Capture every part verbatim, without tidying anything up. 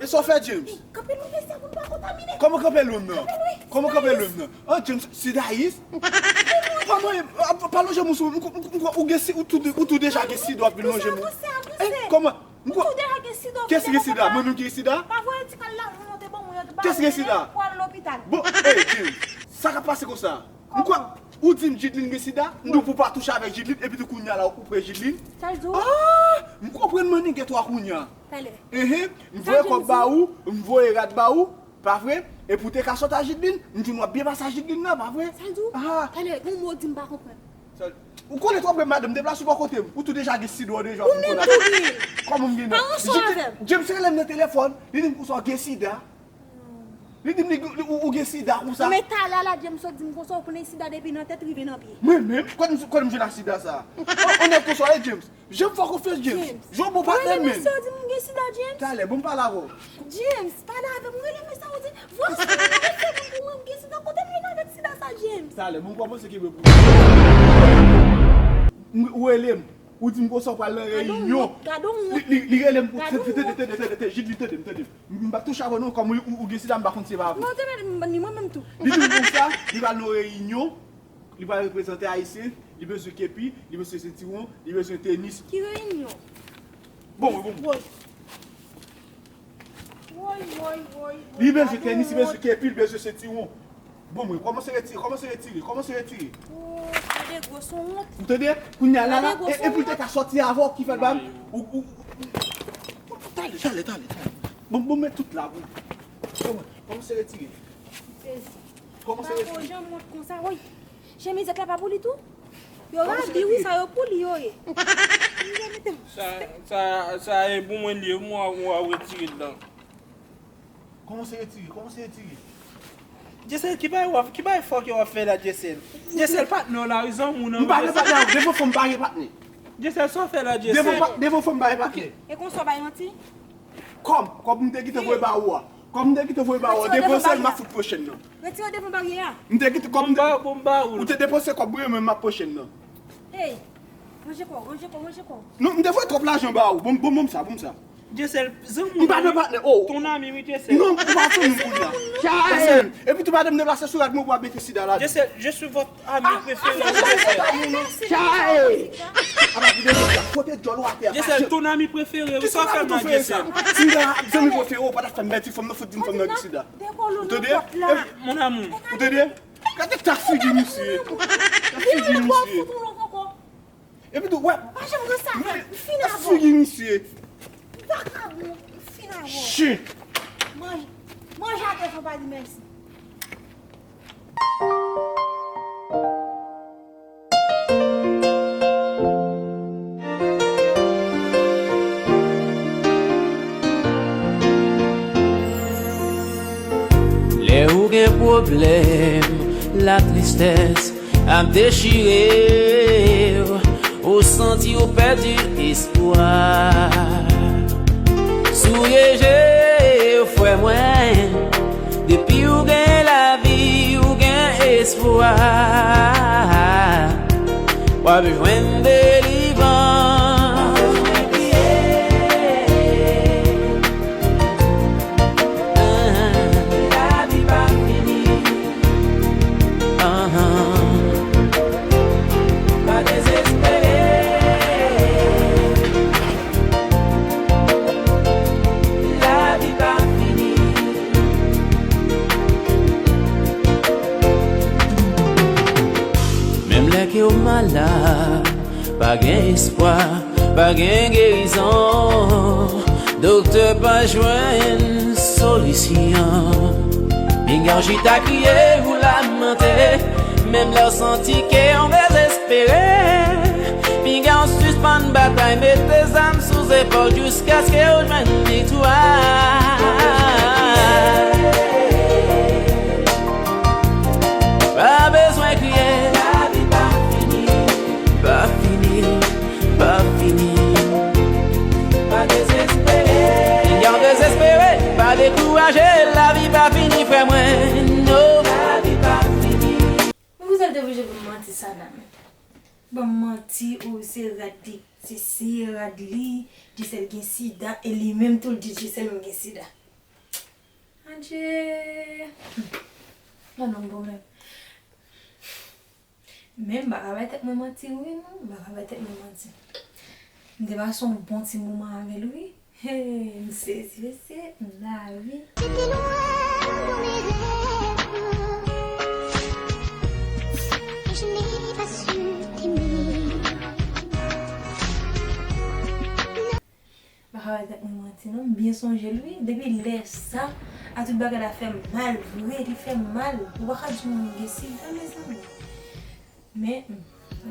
Sa w fè, James? Kanpe lwen mesye pou n pa kontamine. Kòman kanpe lwen nan? Kòman kanpe lwen nan? An, James, sidayis? Kòman, a, pa lonje mwen sou, m, m, m, ou gen si, ou tou, ou tou deja gen sida, w ap vin lonje mwen. Kòman? M kwè. Ou deja gen sida, ou deja gen sida? Mwen menm ki gen sida? Pa voye ti kal lajan ou te ban mwen yo, te ba mwen pou al lopital. Bon, ey, James, sa k ap pase konsa? M kwè, ou di m Jidline gen sida, m di w pou w pa touche avèk Jidline, epi tou kounye a la, ou pre Jidline. Sa l di w? Ah, m konprann mannigèt ou a kounye a. Talè. Enhen, m voye kòb ba ou, m voye rad ba ou, pa vre? Epi w te ka sòt a Jidline, m di w w ap byen pase a Jidline nan, pa vre? Sa l di w? Ah. Talè, gon mo w di m pa konprann. Ou konnen twòp, madanm, deplase w bò kote m. Ou tou deja gen sida w deja pou konnen. Ou menm tou gen. Kòman m gen nan? Pa ranson avè m. James rele m nan telefòn, li di m konsa w gen sida. Li di m li, li, ou, ou gen sida konsa. Men talè la, James sot di m konsa, ou konnen sida depi nan tèt rive nan pye. Mwen menm? Kote m, kote m jwenn ak sida sa? On, on nèg konsa w ye, James? Jan m fè w konfyans, James? James. Jan w bon patnè m, men. Mwen menm si w di m gen sida, James. Talè, bon, m pale avè w. James, pale avè m, rele mesye ou di, vwasi mwen nan segonn pou mwen, m gen sida, kote m jwenn avèk sida sa, James? Talè, bon, m kòmanse kenbe pou ou. M, ou rele m, ou di m konsa w pral nan reyinyon. Li, li, li rele m pou, tande, tande, tande, tande, Jidline, tande m, tande m. M, m pa touche avè w non, kòm ou, ou, ou gen sida, m pa konn si e pa avè w. Non, tande, m, ni mwen menm tou. Li di m konsa, li pral nan reyinyon, li pral reprezante Ayisyen, li bezwen kepi, li bezwen sentiwon, li bezwen tenis. Ki reyinyon? Bon, bon. Woy. Woy, woy, woy, woy. Li bezwen tenis, li bezwen kepi, li bezwen sentiwon. Bon, mwen, kòmanse retire, kòmanse retire, kòmanse retire. Oh, tande gwo, son wont. Ou tande? Kounye a la, la, e, e pou l te ka sòti avè w, ki fè l ba m. Ou, ou, ou, talè, talè, talè, talè. Bon, bon, men tout la, bon. Bon, mwen, kòmanse retire. Sezi. Kòmanse retire. Jan m wont konsa, woy. Chemizèt la pa pou li tou? Yo rabi, wi, sa yo pou li yo ye. Sa, sa, sa e pou mwen li ye, mwen, mwen retire l la. Kòmanse retire, kòmanse retire. Dyesèl, ki bagay w ap, ki bagay fòkè w ap fè la, Dyesèl? Dyesèl, patnè w la, wi, zanmi w nan. M pa gen patnè, devan fanm pa gen patnè. Dyesèl, sa w fè la, Dyesèl? Devan pa, devan fanm pa gen patnè. E konsa w bay manti? Kòb, kòb m te kite voye ba ou a. Kòb m te kite voye ba ou a, depanse l m ap fout pwochèn nan. Retire devan baryè a. M te kite kòb m te, ou te depanse kòb mwen, men m ap pwochèn nan. Hey, ranje kò w, ranje kò w, ranje kò w. Non, m te voye twòp lajan ba ou. Bon, bon, bon sa, bon sa. Dyesèl, zanmi w. M pa nan patnè, oh. Ton ami, wi, Dyesèl. Non, ou pa zanmi m kounye a. Dyesèl, epi tou madanm deplase sou rad mwen pou ap mete sida la. Dyesèl, je suis votre ami préféré, wi, Dyesèl. Chae! Apa ki de sida? Kote djòl ou atè a? Dyesèl, ton ami préféré, wi, sa w fè m nan, Dyesèl? Si m te zanmi prefere w, ou pa t ap fè m bèt, fanm nan fout di m fanm nan gen sida. Ou tande? Mon amour. Ou tande? Gade tak figi misye. Tak figi misye. Epi tou, wè. Pa janm gen sa, m fin avè w. Figi misye. M pa ka bon, m fin avè w. Shit. Manje, manje atè san pa di mèsi. Lè ou gen pwoblèm, latristès ap dechire w, ou santi ou pèdi espwa. Souye je w, frè mwen, depi ou gen lavi, ou gen espwa. W ap jwenn delivrans. Lavi pa fini. Pa dezespere. Lavi pa fini. Menm lè ke w malad, pa gen espwa, pa gen gerizon. Doktè pa jwenn solisyon. Pinga w chita kriye ou lamante, menm lè w santi ke w dezespere. Pinga w sispann batay, mete zam sou zepòl jiskaske w jwenn viktwa. Pa bezwen kriye. Lavi pa fini. Pa fini, pa fini. Pa dezespere. Pinga w dezespere, pa dekouraje, lavi pa fini, frè mwen, no. Lavi pa fini. Poukisa l te oblije ban m manti sa la menm? Ban m manti, o, se rad li, se, se rad li, Dyesèl gen sida, e li menm tou l di Dyesèl m gen sida. Adje! Mwen non bon menm. Men m pa ka bay tèt mwen manti wi non, m pa ka bay tèt mwen manti. M te pase yon bon ti moman avè l wi. Hey, m sezi mesye, m lavi. M pa ka bay tèt mwen manti non, m byen sonje l wi. Depi lè sa, a tout bagay la fè m mal vre, li fè m mal. Ou pa ka di moun gen sida mezanmi. Men, m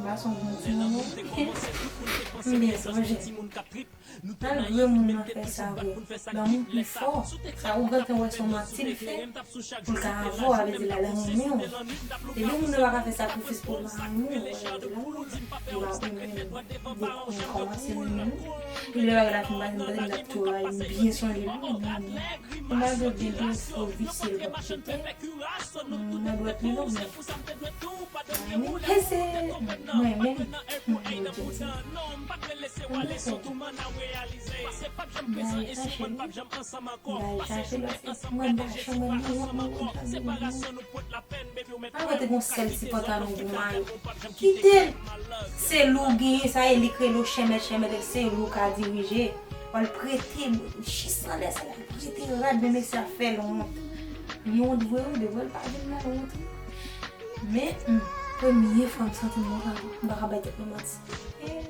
pa son bon timoun non. M byen sonje. Malgre moun nan fè sa vre, lanmou pi fò. Sa ou gentan wè se yon manti l fè pou l ka avè w, sa vle di l al renmen w. Epi moun nan pa ka fè sakrifis pou lanmou, sa vle di lanmou. Li pa renmen l, li kòmanse renmen l. Epi lè bagay la fin pase, m tande l ap tou rayi m, byen sonje l wi, men malgre gen de fo visye l p ap kite, m nan dwèt li non, men Mwen se mwen menm. Mwen menm. Mwen se mwen. Mwen chache li. Mwen chache lòt. Mwen pa janm wè li wont, mwen wont. Pa wè te gon sèl ti pantalon gwo mayo. Kite l. Se li w genyen sa e li k rele w chèmèt chèmèt, se li w ka dirije. Wè l prete jis anlè sa, l prete rad, men mesye a fè l wont. Li wont vre wi, devwa l pa vin la l wont wi. Men, hmm, premye fwa m santi m konsa tou, m pa ka bay tèt mwen manti. Hey!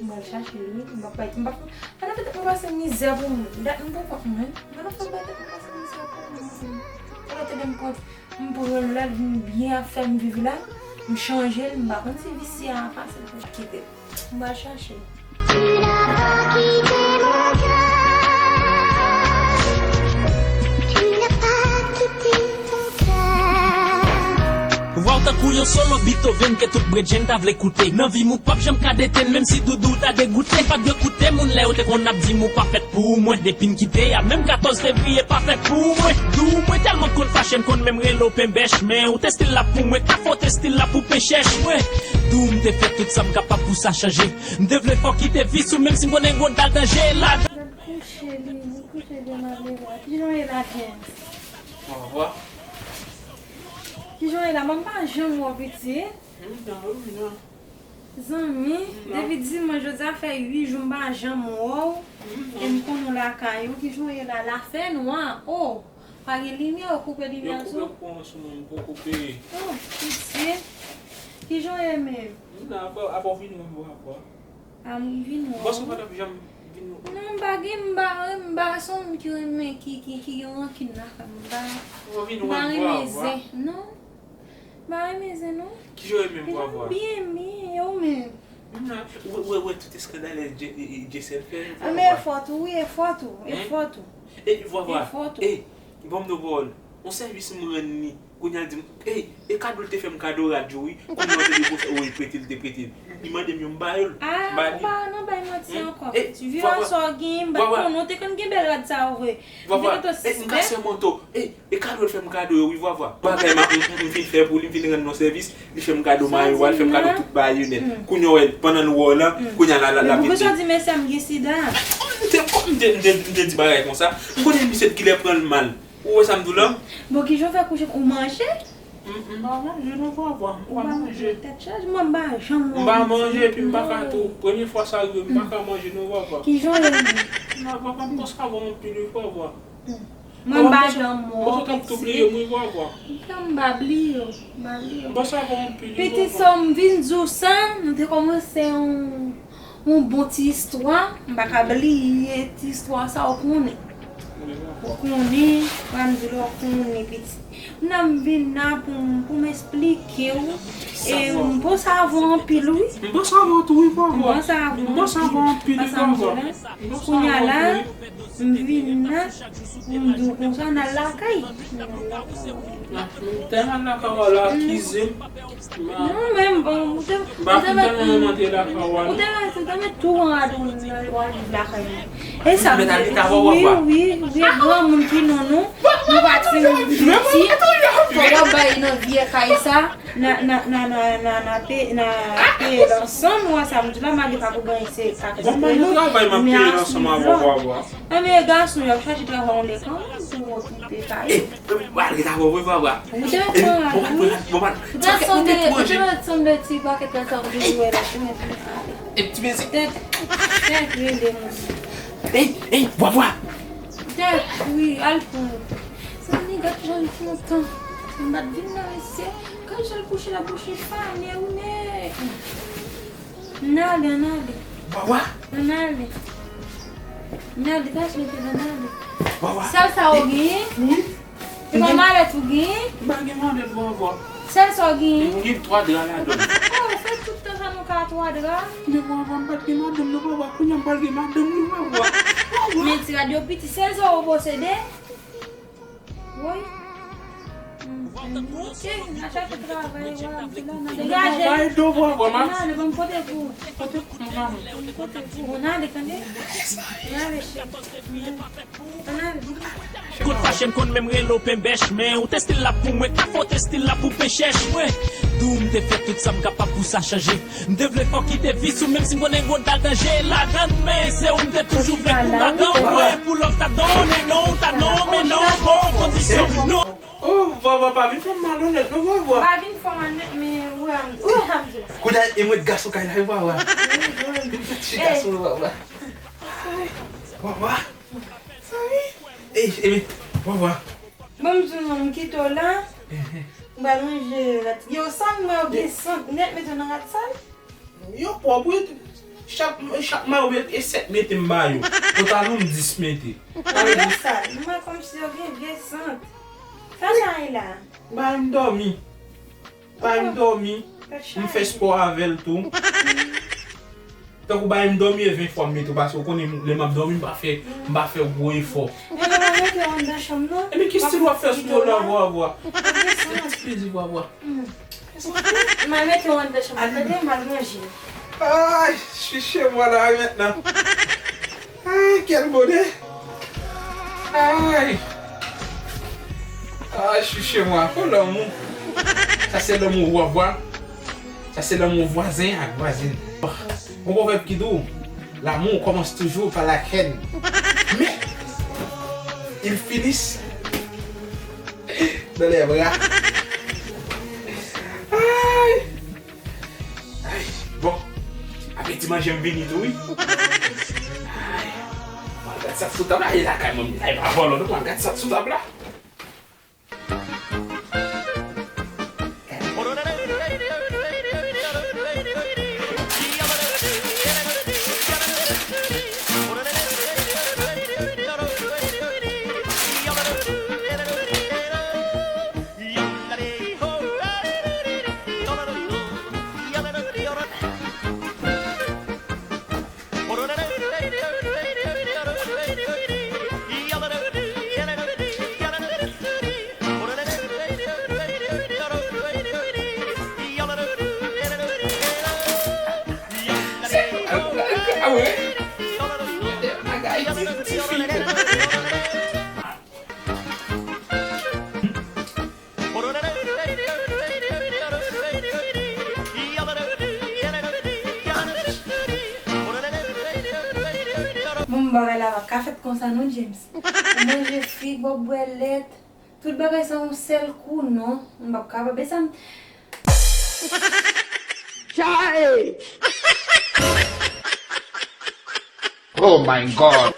M pral chache l wi, m pa bay, m pa, pa nan fè tèt mwen pase mizè pou moun. Dat m pou kont mwen, m pa nan fè bay tèt mwen pase mizè pou moun. Fò lòt te gen m kont, m pran l la, l vin byen ap fè m viv la, m chanje l, m pa konn si visye a fasil pou kite l. M pral chache. Tu n'as pas quitté mon cœur. Tu n'as pas quitté mon cœur. Vwa w tankou yon solo Beethoven ke tout bredjenn ta vle koute. Nan vi m ou p ap janm ka detenn, menm si doudou w ta degoute. Pa t dwe koute moun lè yo te konn ap di m ou pa fèt pou mwen. Depi n kite a, menm katòz fevriye pa fèt pou mwen. Dou mwen tèlman konn fache, m konn menm rele w penbèch. Men ou te still la pou mwen, kafou te still la pou penchèch mwen. Dou m te fè tout sa m kapab pou sa chanje. M te vle fè w kite vi sou, menm si m konnen gon ta danje ladan. Mwen kouche li, mwen kouche li, m ap leve. Kijan w ye la, James? Au revoir. Kijan w ye la? Mwen pa janm wè w, pitit. M nan, wi, m nan. Zanmi, depi dimanch jodi a fè uit jou m pa janm wè w. E m konnen w lakay ou, kijan w ye la? La fè nwa. Oh, pa gen limyè, yo koupe limyè sou. Yo koupe kouran sou mwen, m poko peye. Oh, pitit. Kijan w ye menm? M nan, apa, apa w vin wè m, apa. A m vin wè w. M panse w pa t ap janm vin wè m. Non, m pa gen, m pa, m pa se yon moun ki renmen, ki, ki, ki gen rankin lakay m. M pa, m pa renmen zen. Non. M pa renmen zen non. Kijan w ye menm, vwa vwa? Byen, byen, e ou menm? M nan, wè, wè, wè, tout eskandal Dje-, e, e, Djesèl fè, vwa vwa. A, men e fòt ou, wi, e fòt ou, e fòt ou. E, vwa vwa. E fòt ou. E, ban m yon pawòl. Yon sèvis m rann li. Kounye a l di m, ey, e kado l te fè m kado rad yo, wi. Kounye a w te di konsa, wi, prete l, te prete l. Li mande m yo, m ba yo l. M ba li. A, ou pa nan bay manti ankò. Ti vye sa w gen, m pa t konnen w te konn gen bèl rad sa yo vre. Vwa vwa. M te gentan sispèk. Ey, m ka sèmante w. Ey, E kado l fè m kado yo wi vwa vwa. Bagay m, m, m fin fè pou li, m fin rann non sèvis, li fè m kado mayo a, li fè m kado tout bayonèt. Kounye a w wè, pandan n wè w la, kounye a la, la, la vin di. Epi poukisa w di mesye a m gen sida? M te, m te, m te, m te di bagay konsa. M konnen misye t kilè pran l mal. Ou wè sa m di w la? Bon, kijan w fè kouche, ou manje? M, m pa manje non vwa vwa, m pa manje. Tèt chaje, mwen m pa janm wè w. M pa manje epi m pa ka tou. Premye fwa sa rive, m pa ka manje non vwa vwa. Kijan w ye menm? Vwa vwa, m pran savon anpil wi vwa vwa. Mwen m pa janm wè w, pitit. Mwen m pa bliye w, m pa bliye w. Pitit, sa m vin di w sa, nou te kòmanse yon, yon bon ti istwa. M pa ka bliye ti istwa sa, ou konnen. Ou konnen, pa m di l ou konnen, pitit. M nan m vin la pou m, pou m esplike w. E m pran savon anpil, wi. M pran savon tou, wi, vwa vwa. M pran savon anpil, wi, vwa vwa. Kounye a la, m vin la, m di w konsa, n al lakay. M tèlman lakay w la, akize m. Non, men bon, ou te, ou te mèt, ou te mèt, ou te mèt tou an adou nan w al viv lakay mwen. E sa m te, wi, wi, wi, granmoun ki non nou. Nou pa timoun piti, fò w ap bay nan vye kay sa, nan, nan, nan, nan, nan, nan pe-, nan peye l ansanm, ou wè sa m di la, malgre pa pou gen se kaka. Bon, mwen nan travay, m ap peye l ansanm avè w, vwa, vwa. Enben, gason yo ap chache travay yon lè kanmenm pou okipe kay. Eh, malgre sa, vwa, vwa, vwa. Ou te pran, ou te pran, ou te pran sanble ti pakèt la sa ou te jwe la, ti mèt ale. Eh, ti mèsi. Tèt, tèt rele moun. Ey, ey, vwa, vwa. Tèt, wi, al pran yo. Zanmi, gad jan l kontan. M pa t vin nan mesye. Gad jan l bouche la bouche fane, wi, men. Ann ale, ann ale. Vwa, vwa. Ann ale. Ann ale, tach mete l, ann ale. Vwa, vwa. Sèl sa ou genyen? Wi. Se pa malèt ou genyen? M pa gen malèt, vwa, vwa. Sèl sa w genyen? M gen twa dra ladan l. Oh, se tout tan sa nou ka twa dra? Men vwa, vwa, m pa t gen madanm non, vwa, vwa. Kounye a m pral gen madanm wi, vwa, vwa. Men ti rad yo piti, sèl sa w posede? Woy. Hmm, ok, n a chache travay, vwa, m di la, n a degaje. Bay do, vwa, vwa, ma. N ale, ban m pote pou ou. Pote pou mwen, maman. Ban m pote pou ou. N ale, tande? N ale, cheri. Kout fache m konn menm rele w penbèch, men ou te stil la pou mwen, ka fè w te stil la pou penchèch. Mwen di w m te fè tout sa m kapab pou sa chanje. M te vle fè w kite vis ou, menm si m konnen gon ta danje ladan l, men se ou m te toujou vle pou madanm mwen. Pou love ta donnen non, ta nonmen non, bon kondisyon non. Oh, vwa, vwa, pa vin fè m malonèt non, vwa, vwa. Pa vin fè w malonèt, men ou wè m, ou wè m di w. Kounye a, e mwen gason kay la, vwa, vwa. Vin fè ti gason, vwa, vwa. Ay, vwa, vwa. Sa wi. Ey, ey, vwa, vwa. Bon, m di w non, m kite w la. M pral ranje rad. Yo, sa m wè yo gen sant nèt, mete w nan rad sal. Yo pwòp, wi. Chak, chak mayo mete, e sèt mete m ba yo. Pantalon m dis mete. Yo sal. M wè kòmsi yo gen vye sant. Sa sa ye la? Bay m dòmi. Bay m dòmi. M fè spò avè l tou. Tankou bay m dòmi e ven fwa m mete w, paske w konnen lè m ap dòmi, m pa fè, m pa fè gwo efò. Ebyen, m ap mete w anndan chanm nan. Ebyen, ki stil w ap fè sou yo la, vwa, vwa? Ti plezi, vwa, vwa. M al mete w anndan chanm nan, tande, m al ranje. Ay, chiche mwen la mentnan. Ay, quel bonheur. Ay. Ay, chiche mwen, oh lanmou. Sa se lanmou, vwa, vwa. Sa se lanmou vwazen ak vwazin. Gon pwovèb ki di w, l'amour commence toujours par la haine. Mais il finit dans les bras. Ay. Ay. Bon. Apeti manje m vini tou, wi. Ay. Mwen al gad sa k sou tab la. E lakay mwen, ay, pa vòlò, non, mwen al gad sa k sou tab la. Bon, bagay la pa ka fèt konsa non, James. Ou manje fig, w ap bwè lèt, tout bagay sa yon sèl kou, non. M p ap kapab. E sa m... Chae! Oh my God!